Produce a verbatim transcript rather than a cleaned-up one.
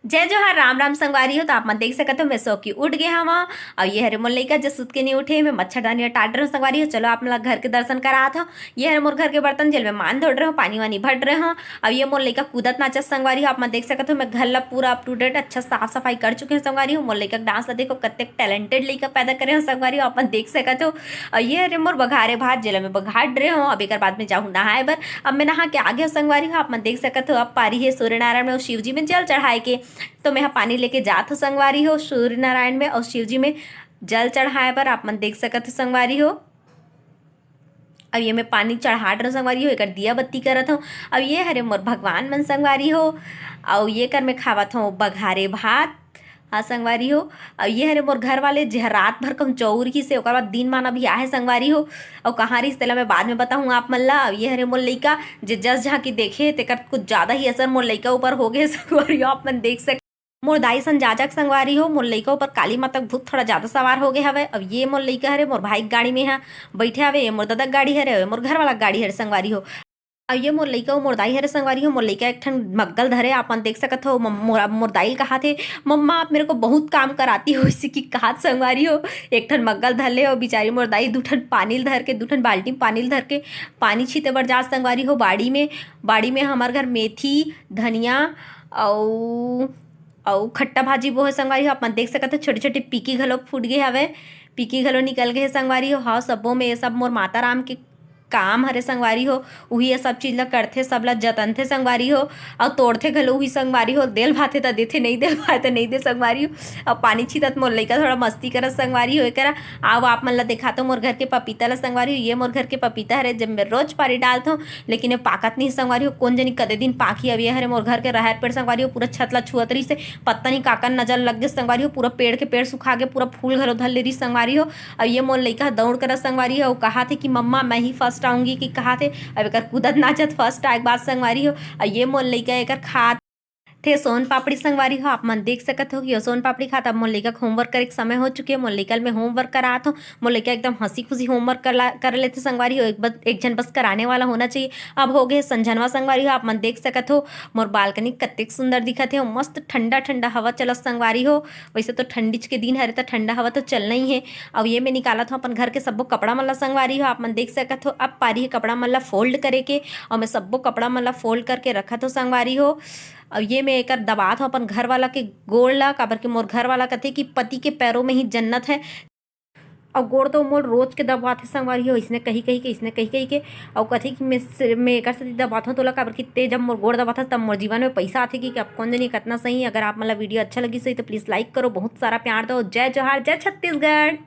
जय जोहार, राम राम संगवारी हो। तो आप मन देख सकत हो, मैं सो के उठ गे हवं। अउ ये हरे मोर लइका, जो सुत के नहीं उठे, मैं मच्छरदानी टाट रहे हंव संगवारी हो। चलो, आप मन ला घर के दर्शन करात हंव। ये हरे मोर घर के बर्तन, जेल में मान धोट रहे हंव, पानी वानी भट रहे हंव। अउ ये मोर लइका कूदत नाचत संगवारी हो। आप मन देख सकत हो, मैं घर ला पूरा up to date अच्छा साफ सफाई कर चुके हंव संगवारी हो। मोर लइका के dance ला देखो, कतेक talented लइका पैदा करे हंव संगवारी हो। आप मन देख सकत हो, अउ ये हरे मोर बघारे भात, जेला मैं बघाट रहे हंव। अब एकर बाद में जाहूं नहाए बर। अब मैं नहा के आ गे हंव संगवारी हो। आप मन देख सकत हो, अब पारी हे सूर्यनारायण में अउ शिव जी में जल चढ़ाए के। तो मैं ह पानी लेके जात हंव संगवारी हो, सूर्यनारायण में अउ शिव जी में जल चढ़ाए बर। आप मन देख सकत हो संगवारी हो, अब ये मैं पानी चढ़ात रहे हंव संगवारी हो, एकर दिया बत्ती करत हंव। अब ये हरे मोर भगवान मन संगवारी हो, अउ ये कर मैं खावत हंव बघारे भात। हाँ संगवारी हो, अउ ये हरे मोर घर वाले, जे ह रात भर कहूं चौर किसे, ओकर बाद दिन मान अभी आहे संगवारी हो। अउ कहाँ रहिस, तेला मैं बाद में बताहूं आप मन ला। अउ ये हरे मोर लइका, जे जस झांकी देखे, तेकर कुछ ज्यादा ही असर मोर लइका ऊपर हो गे संगवारी हो। आप मन देख सक मोर दाई सन जाजक संगवारी हो, मोर लइका ऊपर काली माता के भूत थोड़ा ज्यादा सवार हो गे हवय। अब ये मोर लइका हरे, मोर भाई के गाड़ी में ह बइठे हवे, ये मोर ददा के गाड़ी हरे, ये मोर घर वाला के गाड़ी हरे संगवारी हो। अब ये मोर लइका अउ मोर दाई हरे संगवारी हो। मोर लइका एक ठन मग्गल धरे, आप मन देख सकत हो। मम-, मोर, मोर दाई ल कहात हे, "मम्मा, आप मेरे को बहुत काम कराती हो," इसी की कहात संगवारी हो। एक ठन मग्गल धर ले, अउ बिचारी मोर दाई दू ठन पानी ल धर के, दू ठन बाल्टी में पानी ल धर के पानी छीते बर जात संगवारी हो बाड़ी में। बाड़ी में हमर घर मेथी, धनिया अउ, अउ खट्टा भाजी बोहे संगवारी हो। आप मन देख सकत हो, छोटे-छोटे पीकी घलो फूट गे हवे, पीकी घलो निकल गे हे संगवारी हो। हाँ, सब्बो में ये सब मोर माता राम के काम हरे संगवारी हो। उही ये सब चीज ला करथे, सब ला जतनथे संगवारी हो, अउ तोड़थे घलो उही संगवारी हो। देल भाथे त देथे, नइ देल भाथे त नइ दे संगवारी हो। अउ पानी छीतत मोर लइका थोड़ा मस्ती करत संगवारी हो। एकरा, आओ आप मन ला देखाथंव मोर घर के पपीता ला संगवारी हो। ये मोर घर के पपीता हरे, जब मैं रोज पारी डालथंव, लेकिन ये पाकत नहीं संगवारी हो। कोन जनी कते दिन पाकही। अब ये हरे मोर घर के रहर पेड़ संगवारी हो, पूरा छत ला छुअत रहिस हे, पत्ता नहीं काकर नजर लग गे संगवारी हो, पूरा पेड़ के पेड़ सुखा गे, पूरा फूल घलो धर ले रहिस संगवारी हो। अब ये मोर लइका ह दौड़ करत संगवारी हो, अउ कहात हे कि "मम्मा, मैं ही first आऊंगी," कि कहात हे। अब एकर कूदत नाचत first आए के बाद संगवारी हो। अउ ये मोर लइका एकर खात थे सोन पापड़ी संगवारी हो। आप मन देख सकत हो कि ये सोन पापड़ी खात। अब मोर लइका के homework करे के समय हो चुके हे। मोर लइका ल मैं homework करात हंव। मोर लइका एकदम हंसी खुशी homework कर ला-, कर लेथे संगवारी हो। एक बस, एक झन बस कराने वाला होना चाहिए। अब हो गे संझनवा संगवारी हो, आप मन देख सकत हो मोर balcony कतेक सुंदर दिखत हे, अउ मस्त ठंडा ठंडा हवा चलत संगवारी हो। वैसे तो ठंडीच के दिन हरे, त ठंडा हवा तो चलना ही हे। अउ ये मैं निकालत हंव अपन घर के सब्बो कपड़ा मन ला संगवारी हो, आप मन देख सकत हो। अब पारी हे कपड़ा मन ला fold करे के, अउ मैं सब्बो कपड़ा मन ला fold करके रखत हंव संगवारी हो। अउ ये मैं एकर दबात हंव अपन घर वाला के गोड़ ला, काबर के मोर घर वाला कथे कि "पति के पैरों में ही जन्नत है।" अउ गोड़ तो मोर रोज के दबाथे संगवारी हो, इसने कही कही के, इसने कही कही के। अउ कथे कि "मैं से-, मैं एकर सेती दबाथंव तोला, काबर कि ते जब मोर गोड़ दबाथस, तब मोर जीवन में पइसा आथे," कि अब कोन जनी कतना सही। अगर आप मन ला video अच्छा लगिस होही, तो please like करो, बहुत सारा प्यार दो। जय जोहार, जय छत्तीसगढ़।